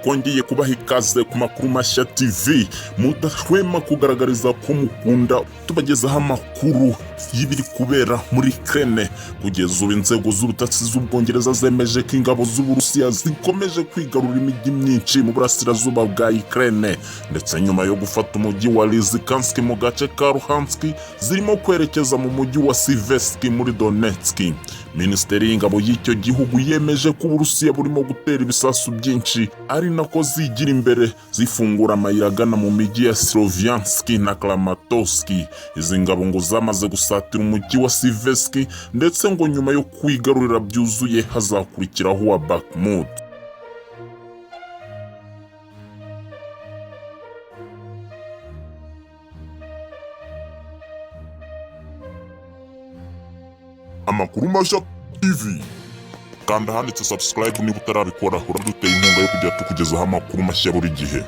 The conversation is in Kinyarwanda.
Twongeye kubaha ikaze ku Makuru Mashya TV, mudahwema kugaragariza ko mukunda tubagezaho amakuru y'ibiri kubera muri Ukraine. Kugeza ubu inzego z'ubutasi z'Ubwongereza zemeje ko ingabo z'Uburusiya zikomeje kwigarurira imijyi myinshi mu burasirazuba bwa Ukraine, ndetse nyuma yo gufata umujyi wa Lysychansk mu gace ka Luhansk, zirimo kwerekeza mu mujyi wa Siversk muri Donetsk. Minisiteri y'ingabo y'icyo gihugu yemeje ko Uburusiya burimo gutera ibisasu byinshi, ari nako zigira imbere zifungura amayira agana mu mijyi ya Sloviansk na Kramatorsk. Izi ngabo ngo zamaze gusatira umujyi wa Siversk, ndetse ngo nyuma yo kwigarurira byuzuye hazakurikiraho uwa Bakhmut. Amakuru Mashya TV, kanda ahanditse subscribe niba utarabikora, uraduteye inkunga yo kujya tukugezaho amakuru mashya buri gihe.